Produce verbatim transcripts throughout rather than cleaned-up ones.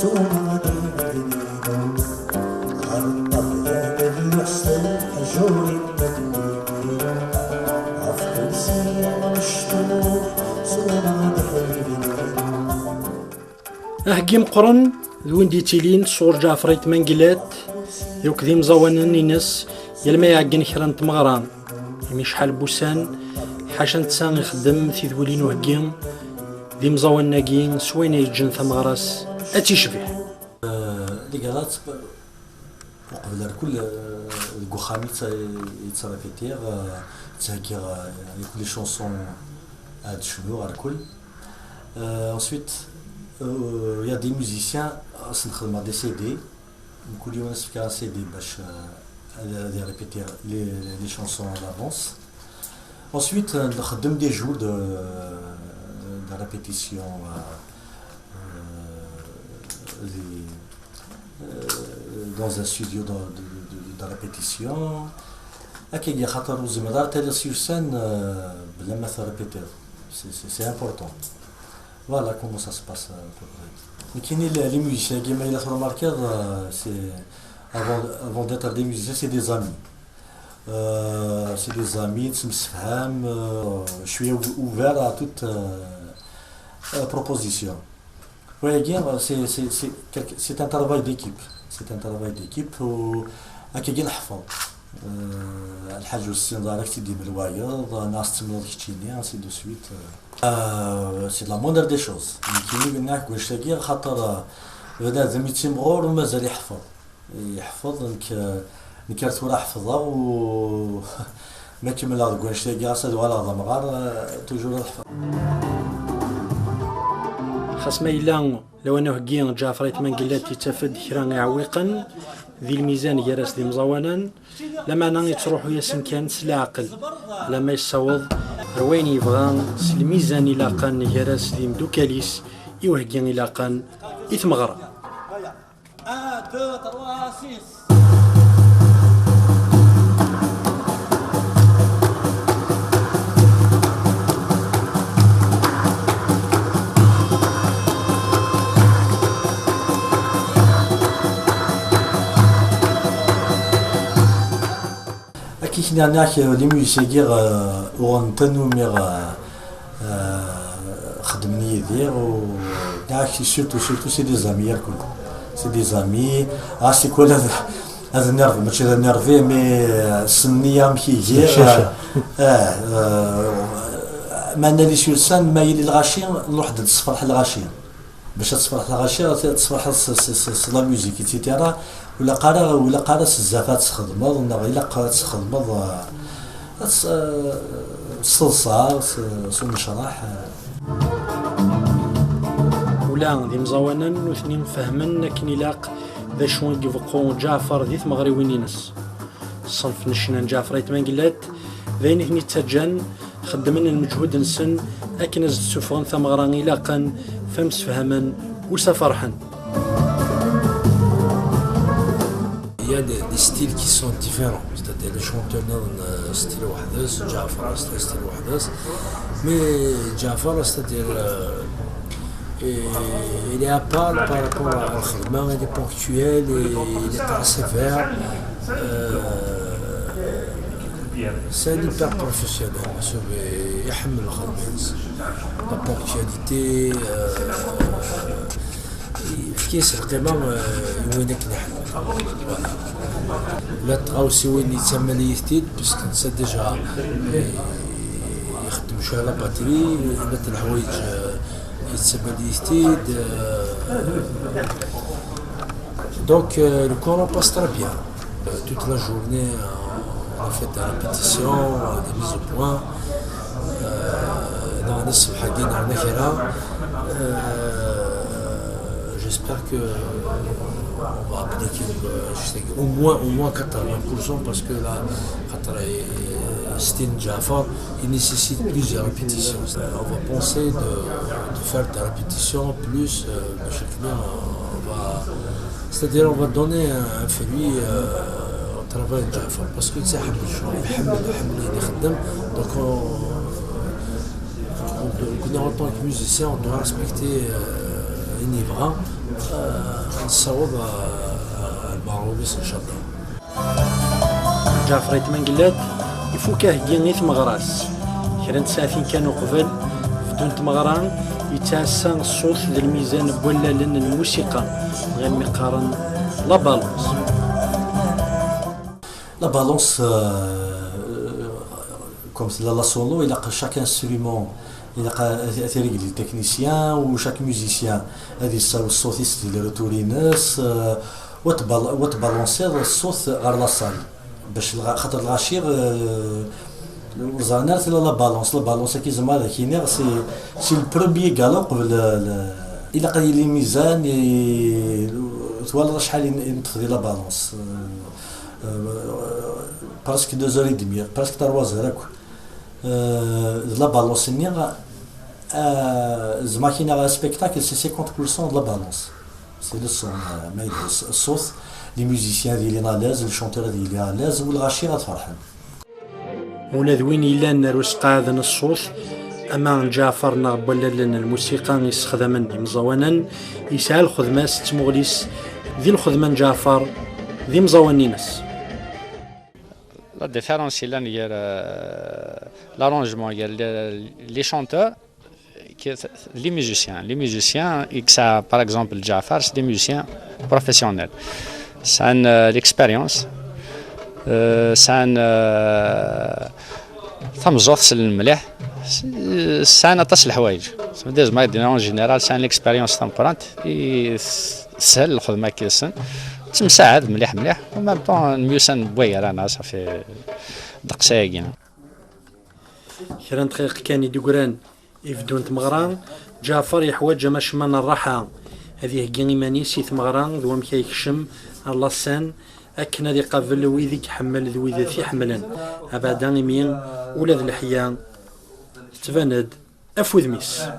Aheggi meqqren d win d-yettilin sɣur Ǧaɛfer Ayt Mengellat akked imẓawanen-ines, yal ma iɛeggen kra n tmeɣra, imi acḥal n wussan ḥaca netta ixeddem tidwilin uheggi d imẓawanen-agi s wayen ay yeǧǧen tameɣra-s ad ticbiḥ. Ligarat uqbel ar kul, deg uxxam i tt-, i ttrépétiɣ, ttheggiɣ, euh, les chansons ad cnuɣ ar kul. Euh, ensuite, euh, il y a des musiciens, ad sen-xedmeɣ des C D. Mkul yiwen ad s-fkeɣ un C D bac, euh, ad, ad répétiɣ les, les chansons à l'avance. Ensuite, euh, nxeddem des jours de, de répétition, euh, euh, des, euh, dans un studio de, de, de, de répétition. Akkagi, xaṭer ur zmireḍ ara ad tiliḍ sur scène, euh, bla ma trépétiḍ. C'est, c'est, c'est important. Voilà comment ça se passe, euh, à peu près. Nekkini, les, les musiciens-agi, ma yella tṛumarkiḍ, euh, c'est, avant, avant d'être des musiciens, c'est des amis. Euh, c'est des amis, nettemsefham, euh, je suis ou-, ouvert à toute, euh, euh, proposition. Wagi, euh, c'est, c'est, c'est quelque, c'est un travail d'équipe. C'est un travail d'équipe. Akkagi nḥeffeḍ. Euh, lḥaǧa ur tessineḍ ara ad k-tt-id-yemel wayeḍ, neɣ ad s-tsemleḍ keččini, ainsi de suite. Euh, c'est de la moindre des choses. Nekkini, nniɣ-ak deg wannect-agi, xaṭer, euh, bnadem yettimɣur, mazal iḥeffeḍ. Yeḥfeḍ, nekk, nekk ar tura ḥefḍeɣ, u ma kemmleɣ deg wannect-agi, ɣas ad uɣaleɣ d amɣar, euh, toujours ad ḥefḍeɣ. Xas ma yella lawan uheggi Ǧaɛfer Ayt Mengellat yettaf-d kra iɛewwiqen di lmizan gar-as d imẓawanen, lameɛna yettruḥu-yasen kan s leɛqel, alamma yessaweḍ ar wayen yebɣa s lmizan ilaqen gar-as d imdukal-is, i uheggi ilaqen i tmeɣra. Un, deux, trois, six. Akka i k-nniɣ, nniɣ-ak, les musiciens-agi, euh, uɣen tanumi, euh, euh, xeddmen yid-i, u nniɣ-ak, surtout, surtout, c'est des amis, irkul. C'est des amis. Ah, c'est quoi, ad, ad nervi, mačči ad nervi, mais, euh, ssnen-iyi amek i giɣ. Ah, euh, ma nali sur scène, ma yili lɣaci, nruḥ-d ad tessefreḥ lɣaci. Bac ad tessefreḥ lɣaci, ad tessefreḥ s, s, s, s la musique, et cetera. Ur ilaq ara, ur ilaq ara s zzaf ad txedmeḍ, neɣ ilaq ad txedmeḍ, euh, ad s-, euh, s teḍsa, s, s umecraḥ, euh. Ula d imẓawanen nutni fehmen akken ilaq d acu i ibeqqu Ǧaɛfer di tmeɣriwin-ines. Ṣṣenf n ccna n Ǧaɛfer Ayt Mengellat d ayen i ten-ittaǧǧan xeddmen lmeǧhud-nsen akken ad s-d-ssuffɣen tameɣra ilaqen, fa msefhamen u sa ferḥen. Il y a des, des styles qui sont différents, c'est-à-dire les chanteurs نظن style وحدس, Ǧaɛfer style وحدس, mais Ǧaɛfer, c'est-à-dire, euh, et il est à part par rapport à الخدمة, il est ponctuel, et il est très sévère. Euh, c'est un hyper professionnel, parce que يحمل الخدمة. La ponctualité, euh, يفكيس القيمة، آه، وينك نحن. Voilà. لا تغاوسي وين يتسمى لي يثتيد، parce que c'est déjà يخدم شوية la batterie، لا الحوايج، آه، يتسمى لي يثتيد، آه. Donc, euh, le courant passe très bien. Euh, toute la journée, euh, on a fait des répétitions, euh, des mises au point. Euh, dans الصبح كاين هنا كرا. Euh, j'espère que on va appliquer, euh, au moins, au moins quatre-vingts pour cent, parce que là, خاطر ستين جعفر, il nécessite plusieurs répétitions. Euh, on va penser de, de faire des répétitions plus, euh, de chaque année, on va, c'est-à-dire on va donner un, un fruit, euh, au travail de Jafar, parce que c'est un يحمل, يحمل اللي يخدم. Donc on, on, on, en tant que musicien, on doit respecter, euh, Nibɣa, eh, nessaweḍ, eh, lbarubis, ncallah. Ǧaɛfer Ayt Mengellat ifuk aheggi i tmeɣra-s. Kra n tsaɛtin kan uqbel, bdu n tmeɣra, yettɛassa ṣṣut d lmizan n wallalen n lmusiqa, ɣer mi qqaren la balance. La balance, euh, comme c'est la, la solo, il a chaque instrument, il a t-irégler le technicien ou chaque musicien, ad yessaweḍ ṣṣut-is di les retours-ines, euh, wa tbal-, wa tbalansiḍ ṣṣut ɣer la salle. Bac lɣa-, xaṭer lɣaci, euh, ur ẓran ara tella la balance. La balance, akka zemreɣ ad ak-iniɣ, c'est, c'est le premier gala qbel, euh, le, ilaq ad yili mizan, i, twalaḍ acḥal i, i neṭṭef di la balance. Euh, euh, presque deux heures et demie, presque trois heures akk. Euh, de la balance-nni, euh, zma kina spectacle, c'est cinquante pour cent de la balance. C'est le son, euh, ma yella s-, ṣṣut, les musiciens ad ilin à l'aise, le chanteur ad yili à l'aise, u lɣaci ad ferḥen. Ula d win yellan ar useqɛed n ṣṣut, ama n Ǧaɛfer neɣ n wallalen n lmusiqa issexdamen imẓawanen, yesɛa lxedma-s d tmuɣli-s di lxedma n Ǧaɛfer d imẓawanen-ines. La différence yellan gar, euh, l'arrangement, gar les, les chanteurs, que les musiciens. Les musiciens, i yesɛa, par exemple, Ǧaɛfer, c'est des musiciens professionnels. Sɛan, euh, l'expérience, euh, sɛan, euh, tameẓẓuɣt, sellen mliḥ, s-, sɛan aṭas n leḥwayeǧ. Des, en général, sɛan l'expérience tameqqrant, i s-, teshel lxedma akka-sen. Ttemsaɛad mliḥ mliḥ, en même temps, myussan waygar-aneɣ, ça fait ddeqs-agi. Kra n dqayeq kan i d-ggran i beddu n tmeɣra, Ǧaɛfer yeḥwaǧ amacemma n rraḥa, ad iheggi iman-is i tmeɣra d wamek ad yekcem ar la scène akken ad iqabel wid i iḥemmel d wid i t-iḥemmlen. Abeɛda imi ula d leḥya tettban-d af wudem-is.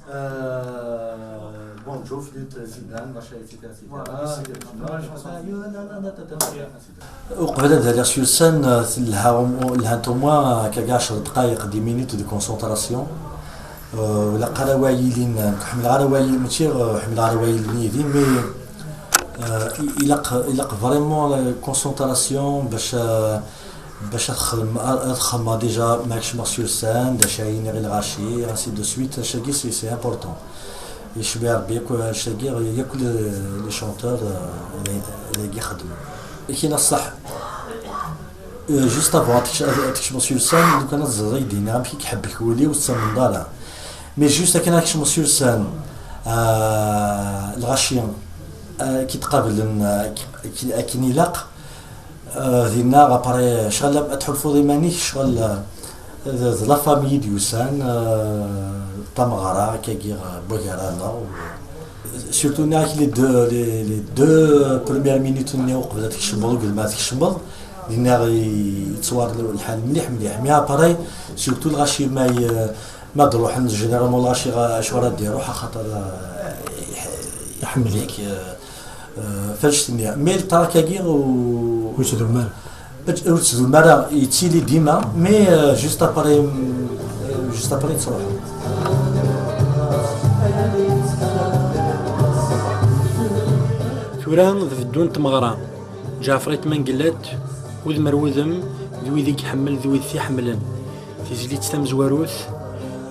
Euh, bon, Joe, flûte, zidane, machin, et cetera, et cetera. Uqbel ad aliɣ s ussan, telha, lhant au moins akka ɛecr dqayeq, dix minutes de concentration. Euh, ur ilaq ara wayilin, ur ḥemmleɣ ara wayil, mačči, euh, ur ḥemmleɣ ara wayilin yid-i, mais, euh, i-, ilaq, ilaq vraiment la concentration bac, euh, bac ad xedm-, ad xedmeɣ déjà ma kecmeɣ sur scène, d acu ara iniɣ i lɣaci, ainsi de suite, acu-agi c'est, c'est important. Yecba Rebbi yakk, acu-agi, yakk les, les chanteurs, euh, d, d agi xedmen. Kina ṣṣeḥ, euh, juste avant ad tekc-, ad tekcmeḍ sur scène, lukan ad teẓreḍ, ad k-d-iniɣ amek i iḥebbek wul-iw, ur tettamneḍ ara. Mais juste akken ad kecmeɣ sur scène, euh, lɣaci, euh, ki tqablen, euh, ki, ki, akken ilaq, Euh, dinna, après, ccɣel ad tḥulfuḍ iman-ik, ccɣel, euh, d, d la famille i d-yusan, euh, tameɣra, akkagi, euh, n waggar-a-nneɣ. Surtout, nniɣ-ak, les deux, les, les deux premières minutes-nni uqbel ad tkecmeḍ, uqbel ma tkecmeḍ, dinna i, yettwar lḥal mliḥ, mliḥ. Mais après, surtout, lɣaci ma i, ma d-ruḥen, généralement, lɣaci ɣa-, acuɣer ad d-iruḥ, axaṭer, euh, iḥ-, iḥemmel-ik, euh, Euh, fallect-nni. Mais le track-agi u-, ur yettdum ara. Ur yettdum ara, yettili dima, mais, euh, juste après, euh, juste après yettruḥu. Tura d beddu n tmeɣra. Ǧaɛfer Ayt Mengellat, udem ar wudem, d wid i iḥemmel, d wid i t-iḥemmlen. Tizlit tamezwarut,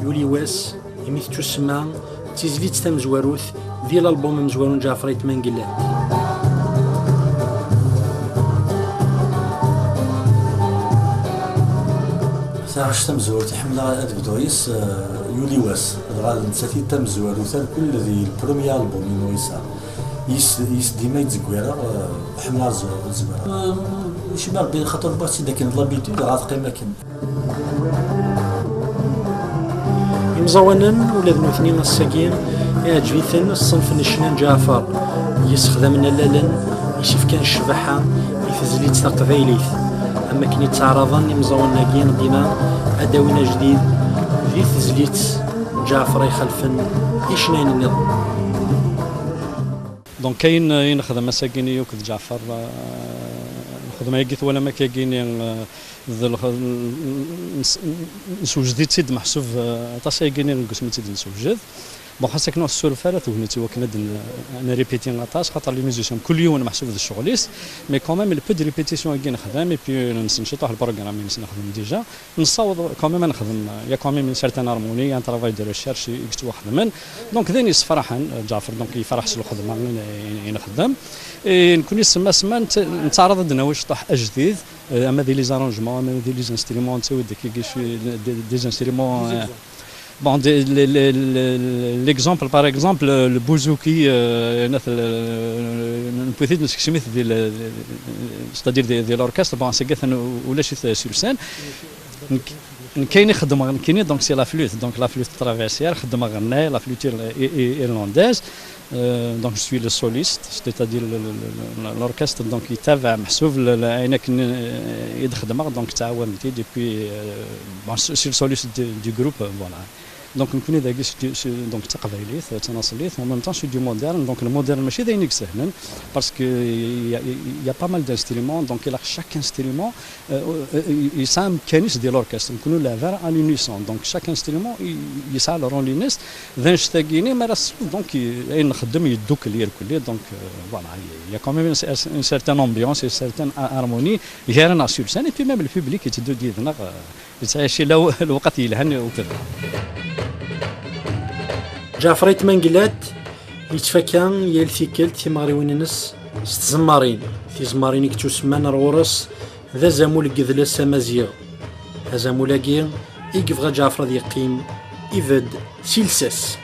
Yuli Wass, imi tettusemma d tizlit tamezwarut di lalbum amezwaru n Ǧaɛfer Ayt Mengellat. Taɣect tamezwarut i ḥemmleɣ ad bduɣ yis, eh, Yuli Wass, dɣa d nettat i d tamezwarut alkul di le premier album-inu yesɛa. Yis, yis dima i d-zegwireɣ, eh, ḥemmleɣ ad z-, ad zegwireɣ. Eh, cemma Rebbi, xaṭer wwiɣ-tt-id akken d l'habitude, dɣa teqqim akken. Imẓawanen, ula d nutni ass-agi, iɛǧeb-iten ṣṣenf n ccna n Ǧaɛfer, yessexdamen allalen, i s-ifkan ccbaḥa i tezlit taqbaylit. Am wakken i ttaɛraḍen imẓawanen-agi, dima ad d-awin ajdid di tezlit n Ǧaɛfer ixelfen i ccnayen nniḍen. Donc, ayen i nexdem ass-agi-nni akked Ǧaɛfer, eh, lxedma-agi twalam akkagi-nni, eh, d lx-, nes-, neswejed-itt-id meḥsub, eh, aṭas ayagi-nni deg wasmi i tt-id-neswejed. Bon, xas akken ur nessuref ara tegnit i wakken ad n-, nripiti aṭas, xaṭer les musiciens kul yiwen meḥsub d ccɣel-is, mais quand même le peu de répétition i nexdem, et puis nessen ciṭuḥ le programme i nessen nexdem déjà, nessaweḍ quand même ad nexdem, il y a quand même une certaine harmonie, un travail de recherche i yettwaxedmen. Donc d ayen yessefraḥen, Ǧaɛfer donc yefreḥ s lxedma i, i, i nexdem. Et nekkni semma semma nett-, nettaɛraḍ ad d-nawi ciṭuḥ ajdid, euh, ama di les arrangements, ama di les instruments, nettawi-d akkagi des, des instruments, euh, Bon, de-, le, le, le, l'exemple, par exemple, le bouzouki, euh, nat-, le, le, le, c'est-à-dire de, de l'orchestre, bon, c'est que ulac-it sur scène. Nekk-, nekkini xeddmeɣ nekkini, donc c'est la flûte, donc la flûte traversière, xeddmeɣ ɣennay, la flûte ir-, i-, i-, irlandaise. Euh, donc je suis le soliste, c'est-à-dire le, le, le, l'orchestre, donc il tava, meḥsub, le, le, ayen akken, euh, i d-xeddmeɣ, donc ttɛawanen-t-id, et puis, euh, bon, je suis le soliste du, du groupe, euh, voilà. Donc nekkni dagi s-, s-, donc d taqbaylit, d tanaṣlit, en même temps c'est du moderne, donc le moderne mačči d ayen i isehlen, parce que il y a, il y a pas mal d'instruments, donc ilaq chaque instrument, euh, euh, yesɛa amkan-is di l'orchestre, nekkni ur nleɛɛeb ara à l'unisson, donc chaque instrument i-, yesɛa le rôle-ines, d annect-agi-ni mi ara s-, donc i-, ayen nxeddem yeddukel irkelli, donc, euh, voilà, il y a quand même une, une certaine ambiance, une certaine ha-, harmonie, gar-aneɣ sur scène, et puis même le public yetteddu-d yid-neɣ, euh, Yettɛici la-, lewqat yelhan uqbel. Ǧaɛfer Ayt Mengellat yettfaka yal tikkelt timeɣriwin-ines s tzemmarin. Tizemmarin i yettusemman ar ɣur-s d azamul n yidles amaziɣ. Azamul-agi i yebɣa Ǧaɛfer ad yeqqim ibedd si lsas.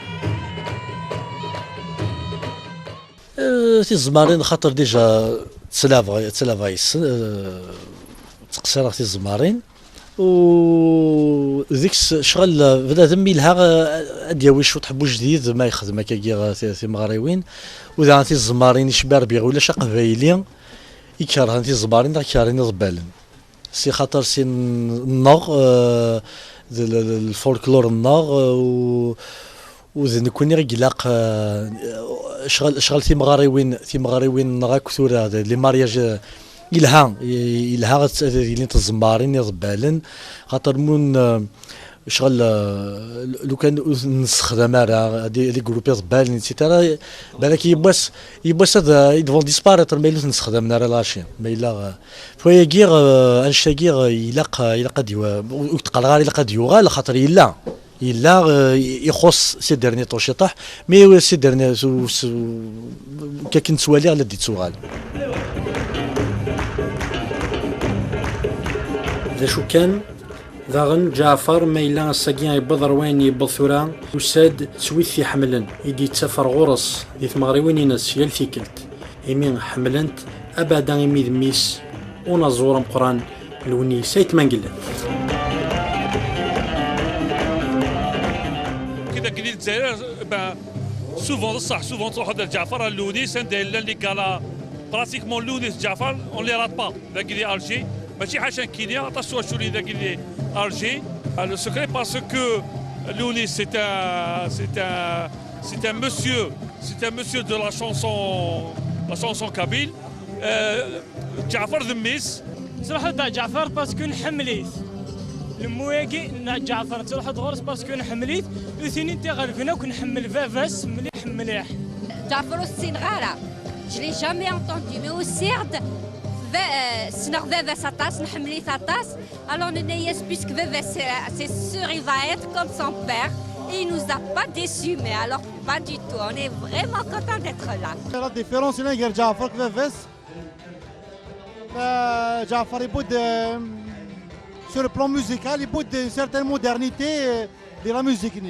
Eh, tizemmarin xaṭer déjà ttlaba-, ttlaba yes-sen, eh, ttqeṣṣireɣ tizemmarin. U deg-s ccɣel, bnadem yelha, eh, ad d-yawi cwiṭ n wujdid ma yexdem akkagi, eh, ti-, timeɣriwin. U daɣen tizemmarin icebbi Rebbi ulac aqbayli i ikerhen tizemmarin neɣ ikerhen iḍebbalen. Si xaṭer si n-, nneɣ, eh, d l-, l-, lfolklur-nneɣ, eh, u, u d nekkni i ilaq, eh, ccɣel, ccɣel timeɣriwin, timeɣriwin-nneɣ akk tura, d les mariages, eh, yelha, i-, yelha ad, ad ilint tzemmarin iḍebbalen, xaṭer mun, eh, ccɣel, eh, lukan ur ten-nessexdam ara, ad i-, les groupes iḍebbalen, et cetera. Balak yiwwas, yiwwas ad, eh, ils vont disparaître, ma yella ur ten-nessexdamen ara lɣaci. Ma yella, eh, Tura-agi, eh, annect-agi, eh, ilaq, eh, ilaq ad iwa-, ur, ur d-qqareɣ ara ilaq ad yuɣal, xaṭer yella. Yella, eh, ixuṣṣ ces derniers temps ciṭuḥ, mais ces derniers, s-, s-, akken ttwaliɣ la d-ittuɣal. D acu kan, daɣen Ǧaɛfer, ma yella ass-agi yewweḍ ar wayen yewweḍ tura, yusa-d s wid t-iḥemmlen, i d-yettafar ɣur-s di tmeɣriwin-ines yal tikkelt. Imi ḥemmlen-t abada imi d mmi-s unaẓur ameqqran Lewnis Ayt Mengellat. Kida kini Lezzayer, ben, souvent, d ṣṣeḥ, souvent truḥeḍ ar Ǧaɛfer, ar Lewnis, anda yellan les galas, pratiquement Lewnis, Ǧaɛfer, on les rate pas. Dagi di Alger, mačči ḥaca nekkini, aṭas twaculi dagi di Alger. Ah, le secret, parce que Lewnis, c'est un, c'est un, c'est un monsieur, c'est un monsieur de la chanson, la chanson kabyle. Euh, Ǧaɛfer d mmi-s. Truḥeḍ ar Ǧaɛfer parce que nḥemmel-it. Lemmu-agi n Ǧaɛfer, truḥeḍ ɣur-s parce que nḥemmel-it. U tinin tiɣelbin akk nḥemmel baba-s mliḥ mliḥ. Ǧaɛfer ur t-ssineɣ ara. Je l'ai jamais entendu, mais usiɣ-d, ba-, euh, ssneɣ baba-s aṭas, nḥemmel-it aṭas. Alors nenna-yas, puisque baba-s, c'est, c'est sûr, il va être comme son père. Et il nous a pas déçus, mais alors pas du tout. On est vraiment content d'être là. La différence, il y a Ǧaɛfer que baba-s. Euh, Ǧaɛfer, il boude, euh, sur le plan musical, il boude une certaine modernité, euh, de la musique.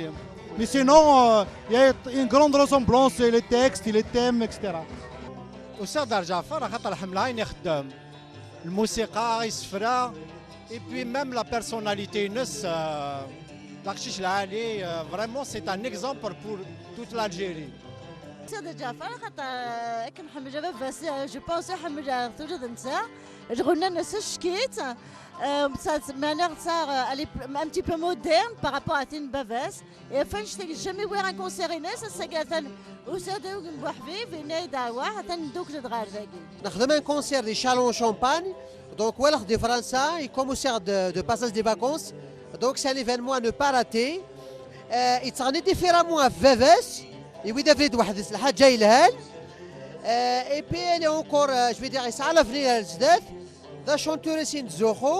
Mais sinon, euh, il y a une grande ressemblance, les textes, les thèmes, et cetera. Usiɣ-d ar Ǧaɛfer, axaṭer ḥemmleɣ ayen ixeddem. Lmusiqa, isefra, et puis même la personnalité-ines, euh, d aqcic lɛali, euh, vraiment, c'est un exemple pour toute l'Algérie. Usiɣ-d ar Ǧaɛfer, axaṭer, euh, akken ḥemmleɣ baba-s, euh, je pense, ḥemmleɣ tura d netta. Lɣenna-ines ackit, euh, ça, meɛna ça, euh, elle est un petit peu moderne par rapport à tin n baba-s. Et enfin, je n'ai jamais vu un concert-ines, ass-agi atan usa-d yiwen n weḥbib, yenna-yi-d, "Awah, atan neddukel-d ɣer dagi." Nexdem un concert di Châlons-en-Champagne, donc walaɣ-t di Fransa, i comme usiɣ-d de, de passage des vacances, donc c'est un événement à ne pas rater. Euh, yettɣenni différemment ɣef baba-s, yewwi-d abrid weḥd-s, lḥaǧa yelhan. Euh, et puis elle est encore, euh, je vais dire, yesɛa l'avenir ar zdat. D achanteuse i nettzuxxu.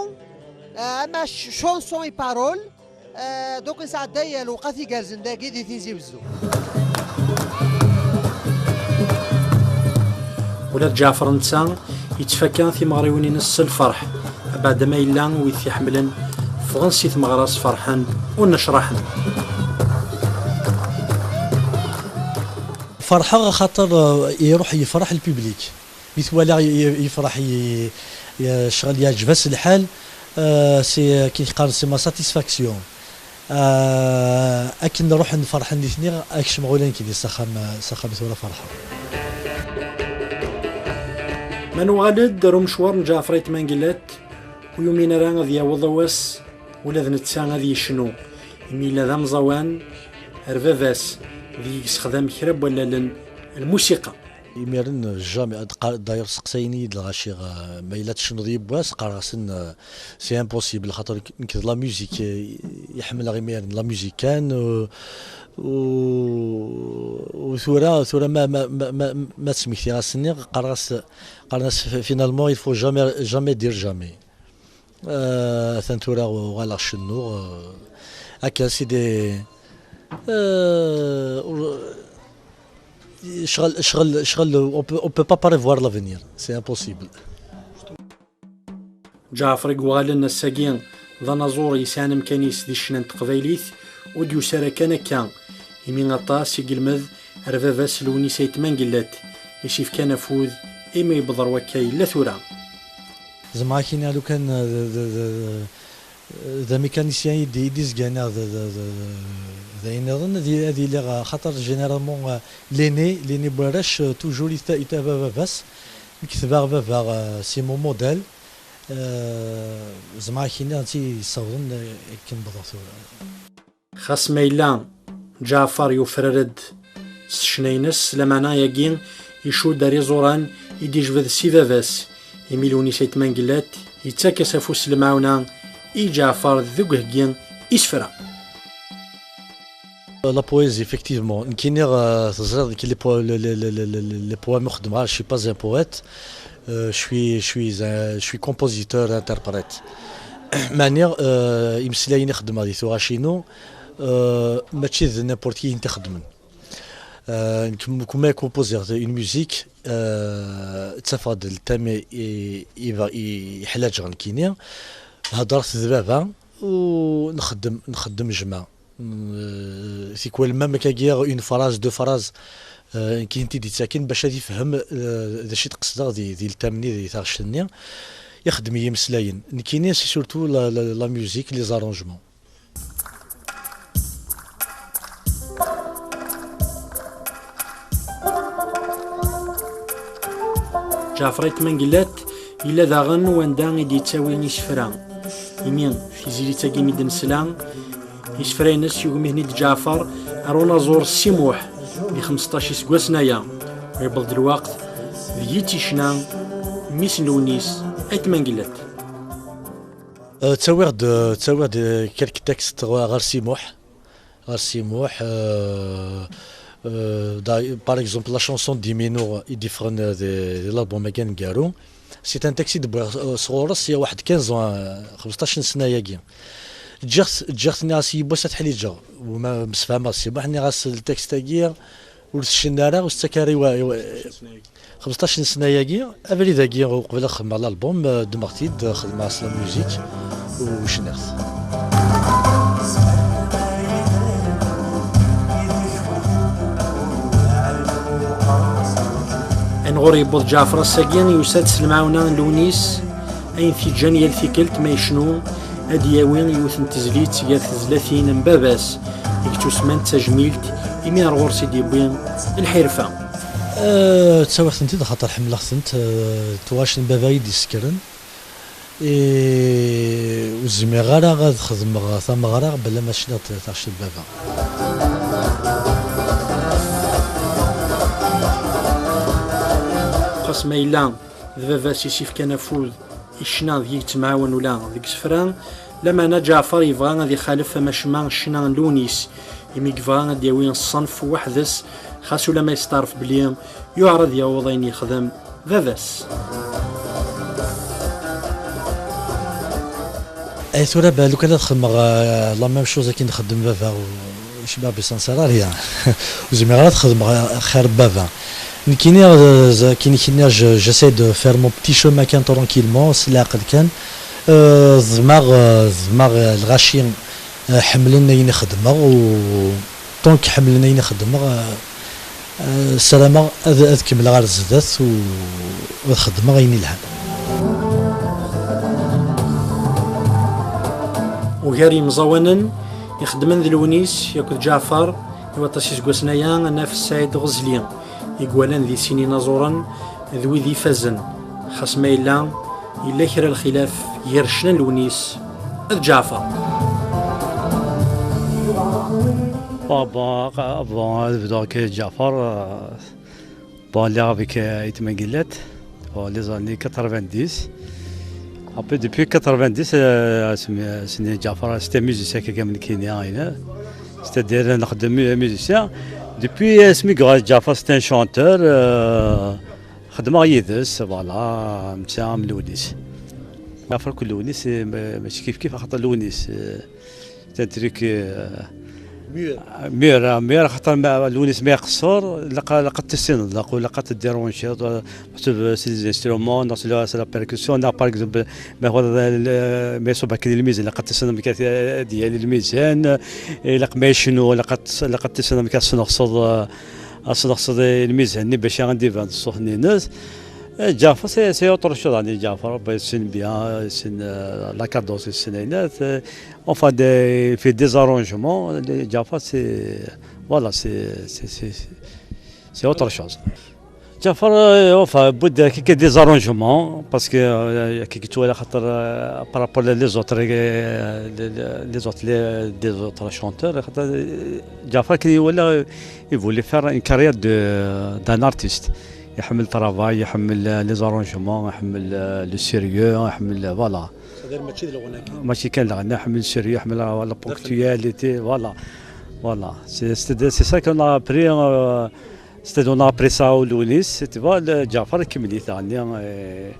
Euh, ama ch-, chanson et parole. Euh, donc nesɛedday lewqat igerrzen dagi di Tizi Wezzu. Ula d Ǧaɛfer netta yettfaka timeɣriwin-ines s lferḥ, abeɛda ma yella wid t-iḥemmlen ffɣen si tmeɣra-s ferḥen ur necraḥen. Ferḥeɣ axaṭer, euh, iruḥ yefreḥ lpiblik. Mi t-walaɣ y-, y-, yefreḥ, y-, y-, ccɣel yeɛǧeb-as lḥal, euh, c'est, akken qqaren, c'est ma satisfaction. Euh, akken ruḥen ferḥen nitni, akcem ɣula nekk di s axxam, s axxam tura ferḥeɣ. Ma nuɣal-d ar umecwar n Ǧaɛfer Ayt Mengellat, ur yumin ara ad yaweḍ wass ula d netta ad yecnu, imi yella d amẓawan ar baba-s, deg yessexdam kra n wallalen n lmusiqa. Imiren, jamais, ad qa-, d'ailleurs, seqsayen-iyi-d lɣaci, euh, ma yella tcennuḍ yiwwas, qqareɣ-asen, euh, c'est impossible, xaṭer nekk, nekk d la musique, euh, i ḥemmleɣ imiren, la musique kan, euh, u, u tura, tura ma, ma, ma, ma, ma ttmektiɣ-asen-nniɣ, qqareɣ-as, qqaren-as, finalement, il faut jamais, jamais dire jamais. Euh, atan tura uɣaleɣ cennuɣ, euh, akka, c'est des, euh, ur-, ccɣel, ccɣel, ccɣel, on peut, on peut pas prévoir l'avenir, c'est impossible. Ǧaɛfer i yuɣalen ass-agi d anaẓur yesɛan amkan-is di ccna n teqbaylit, ur d-yusi ara kan akka, imi aṭas i yelmed ar baba-s Lewnis Ayt Mengellat, i s-ifkan afud imi yewweḍ ar wakka yella tura. Zemreɣ ad k-iniɣ lukan d, d, d, d, d amécanicien i d, i d-izgan d, d, d, d ayen nniḍen, ad i-, ad iliɣ, xaṭer généralement, euh, l'aîné, l'aîné n warrac, euh, toujours yeta-, yetaba baba-s. Nekk tebɛeɣ baba, euh, c'est mon modèle. Euh, zemreɣ ad k-iniɣ d netta i yessawḍen, euh, akken wwḍeɣ tura. Xas ma yella, Ǧaɛfer yufrar-d s ccna-ines, lameɛna ayagi icudd ar iẓuran i d-ijbed si baba-s, imi Lewnis Ayt Mengellat yettak-as afus s lemɛawna i Ǧaɛfer deg uheggi isefra. La poésie, effectivement. Nekkini, euh, teẓriḍ, nekk les po-, les, les, les, les, les, les poèmes ur xeddmeɣ ara, je suis pas un poète. Euh, je suis, je suis un, je suis compositeur, interprète. Meɛni, euh, imeslayen i xeddmeɣ di tuɣac-inu, euh, mačči d n'importe qui i ten-ixeddmen. Euh, nekk, comme composer une musique, euh, ttafeɣ-d le thème i, i, i, i ḥlaǧeɣ nekkini, heddreɣ-t d baba, u nxeddem, nxeddem jmeɛ. Euh, tikwal, même akkagi, une phrase, deux phrases, euh, nekk i tent-id-yettaken bac ad ifhem, euh, d acu i d-qesdeɣ di, di le thème-nni, di taɣect-nni. Ixeddem-iyi imeslayen. Nekkini, c'est surtout la, la, la musique, les arrangements. Ǧaɛfer Ayt Mengellat yella daɣen wanda i d-yettawi isefra. Imi tizlit-agi mi d-nesla, isefra-ines yugem-iten-id Ǧaɛfer ar unaẓur Si Muḥ di xmesṭac iseggasen aya, u yewweḍ-d lweqt deg i tt-icna mmi-s n Lewnis Ayt Mengellat. Euh, ttawiɣ-d, ttawiɣ-d quelques textes ɣer Si Muḥ. Ɣer Si Muḥ, euh, euh, da-, par exemple, la chanson Diminu i d-iffɣen di, di l'album-agi aneggaru. C'est un texte i d-wwiɣ, euh, sɣur-s, il y a waḥed quinze ans, euh, xmesṭac n ssna-agi. Ǧǧiɣ-t, ǧǧiɣ-t, nniɣ-as yiwwas ad t-ḥliǧeɣ. U ma msefhameɣ d Si Muḥ, nniɣ-as le texte-agi ur t-tcennu ara, ur s-ttak ara i wa, i wa, xmesṭac n ssna-agi, abrid-agi uqbel ad xedmeɣ l'album, eh, ddmeɣ-t-id, eh, xedmeɣ-as la musique u cniɣ-t. Anɣur yewweḍ Ǧaɛfer ass-agi, yusa-d s lemɛawna n Lewnis, ayen t-iǧǧan yal tikkelt ma yecnu ad d-yawi yiwet n tezlit gar tezlatin n baba-s i yettusemman d tajmilt, imi ar ɣur-s i d-yewwi lḥirfa. Eh, ttawiɣ-tent-id xaṭer ḥemmleɣ-tent, eh, d tuɣac n baba i d-isekkren. I ur zmireɣ ara ad xedmeɣ tameɣra bla ma cniɣ-d taɣect n baba. Xas ma yella d baba-s i s-ifkan afud i ccna deg i yettemɛawan ula deg isefra, lameɛna Ǧaɛfer yebɣa ad ixalef amacemma ccna n Lewnis, Imi yebɣa ad d-yawi ṣṣenf weḥd-s, xas ulamma yesteɛref belli yuɛer ad yaweḍ ayen yexdem baba-s. Ay tura, ba, lukan ad xedmeɣ, euh, la même chose akken xeddem baba, u yecbeḥ bi sansarar, ya. Ur zmireɣ ara ad xedmeɣ, euh, xir n baba. Nekkini, euh, z-, akken i k-nniɣ, je, j'essaie de faire mon petit chemin kan tranquillement, s leɛqel kan. Euh, ẓmeɣ, euh, ẓmeɣ, euh, lɣaci, euh, ḥemmlen ayen i xeddmeɣ, u tant que ḥemmlen ayen i xeddmeɣ, euh, euh, ssarameɣ ad, ad kemmleɣ ar zdat u, u ad xeddmeɣ ayen ilhan. Ugar yemẓawanen ixeddmen d Lewnis akked Ǧaɛfar i waṭas iseggasen aya, ad naf Saɛid Ɣezli, i iwalan di sin inaẓuren d wid ifazen, xas ma yella, yella kra lxilaf gar ccna n Lewnis d Ǧaɛfar. Bon, bon, avant, euh, donc, Ǧaɛfar, euh, bon, lliɣ avec, euh, Ayt Mengellat, bon, les années quatre-vingt-dix. Après, depuis quatre-vingt-dix, euh, c'est, c'est Ǧaɛfar, c'était musicien, quelqu'un qui est né, hein. C'est-à-dire, nxeddem mu-, musicien. Depuis, euh, asmi yuɣal Ǧaɛfar, c'est un chanteur, euh, xeddmeɣ yid-s, voilà, netta am Lewnis. Ǧaɛfar akked Lewnis, eh, ma-, mačči kif kif, axaṭer Lewnis, eh, c'est un truc, eh, mûr, ah, mûr, axaṭer ma, Lewnis ma iqeṣṣer, ilaq, ilaq ad t-tissineḍ, ilaq, ilaq ad t-tdiranjiḍ, eh, meḥsub, eh, c'est des instruments, neɣ c'est la, c'est la percussion, neɣ par exemple, ma iḥwaḍ, eh, ma iṣubb akken lmizan, ilaq ad tissineḍ amek ad, ad yali lmizan, eh, ilaq ma icennu, ilaq ad, ilaq ad tissineḍ amek ad tesneɣseḍ, eh, ad tesneɣseḍ, eh, lmizan-nni bac ad d-iban ṣṣut-nni-ines. Eh, Ǧaɛfar, c'est, c'est autre chose, يعني, Ǧaɛfar, ben, c'est bien, c'est, euh, la cadence, c'est, euh, enfin, des, il fait des arrangements, eh, Ǧaɛfar, c'est, voilà, c'est, c'est, c'est, c'est autre chose. Ǧaɛfar, euh, enfin, il y a des arrangements, parce que, euh, il y a quelques, euh, par rapport les autres, euh, les, les autres, les, les autres chanteurs, euh, Ǧaɛfar, il voulait faire une carrière de, d'un artiste. Iḥemmel le travail, iḥemmel, euh, les arrangements, iḥemmel, euh, le sérieux, iḥemmel, euh, voilà. C'est-à-dire, mačči d lɣenna kan. Mačči kan lɣenna, iḥemmel le sérieux, iḥemmel la, la ponctualité, voilà. Voilà. C'est, c'est, c'est ça qu'on a appris, euh, c'est, on a appris ça au Lewnis, tu vois, le Ǧaɛfar ikemmel-it, yeɛni, euh,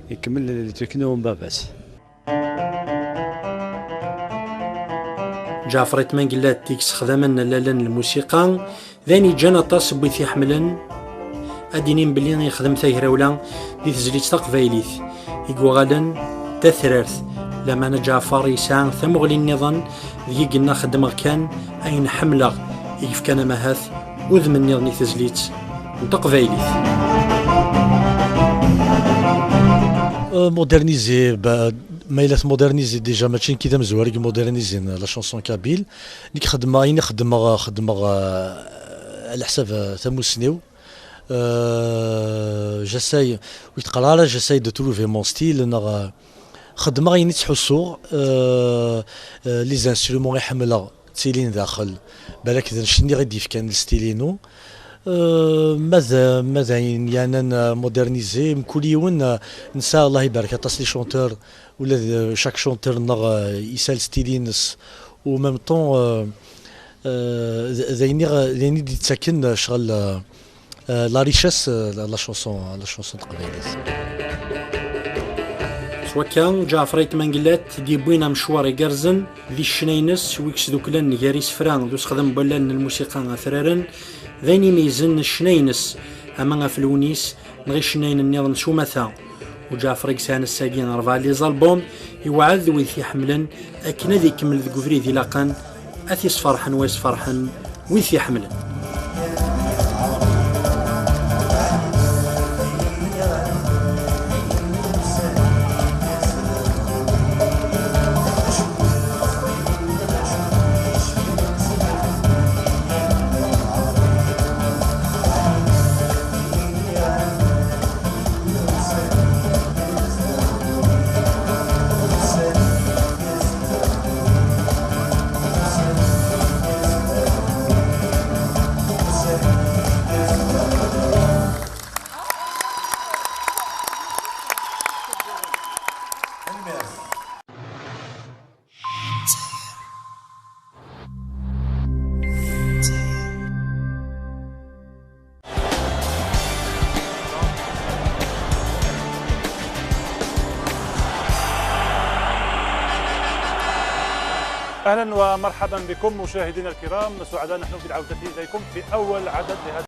ikemmel le truc n baba-s. Ǧaɛfar Ayt Mengellat i yessexdamen allalen n lmusiqa, d ayen yeǧǧan aṭas n wid t-iḥemmlen. Ad d-inim belli yexdem tagrawla di tezlit taqbaylit i yuɣalen d tatrart, lameɛna Ǧaɛfar yesɛa tamuɣli nniḍen deg i yenna: "Xeddmeɣ kan ayen ḥemmleɣ", i yefkan amahat udem nniḍen i tezlit n teqbaylit. Euh, moderniser, bah, ma yella tmoderniser déjà, mačči nekk i d amezwaru i yemmodernisin la chanson kabyle. Nekk xeddmeɣ ayen i xeddmeɣ, xeddmeɣ, euh, ɛla ḥsab, euh, tamussni-w. Euh, j'essaye, ur teqqar ara, j'essaye de trouver mon style, neɣ, euh, xeddmeɣ ayen i ttḥussuɣ, euh, euh, les instruments i ḥemmleɣ ttilin daxel. Balak d annect-nni i d-yefkan le style-inu. Euh, ma d, ma d ayen yeɛnan, euh, moderniser, mkul yiwen, euh, nesɛa, Allah ibarek, aṭas les chanteurs, ula d, euh, chaque chanteur-nneɣ, euh, yesɛa le style-ines, u en même temps, euh, euh, d, d ayen i ɣ-, d ayen i d-yettaken, euh, ccɣel, euh, euh, la richesse, euh, la, la chanson, la chanson taqbaylit. S wakka, Ǧaɛfar Ayt Mengellat d-yewwin amecwar igerrzen di ccna-ines, wi yesduklen gar isefra d usexdam n wallalen n lmusiqa atraren, d ayen imeyyzen ccna-ines, ama ɣef Lewnis neɣ icennayen nniḍen s umata. U Ǧaɛfar i yesɛan ass-agi rebɛa les albums, iweɛɛed d wid t-iḥemmlen akken ad ikemmel deg ubrid ilaqen, ad t-isferḥen wa yesferḥen wid t-iḥemmlen. أهلا ومرحبا بكم مشاهدينا الكرام، سعداء نحن بالعودة إليكم في أول عدد لهذا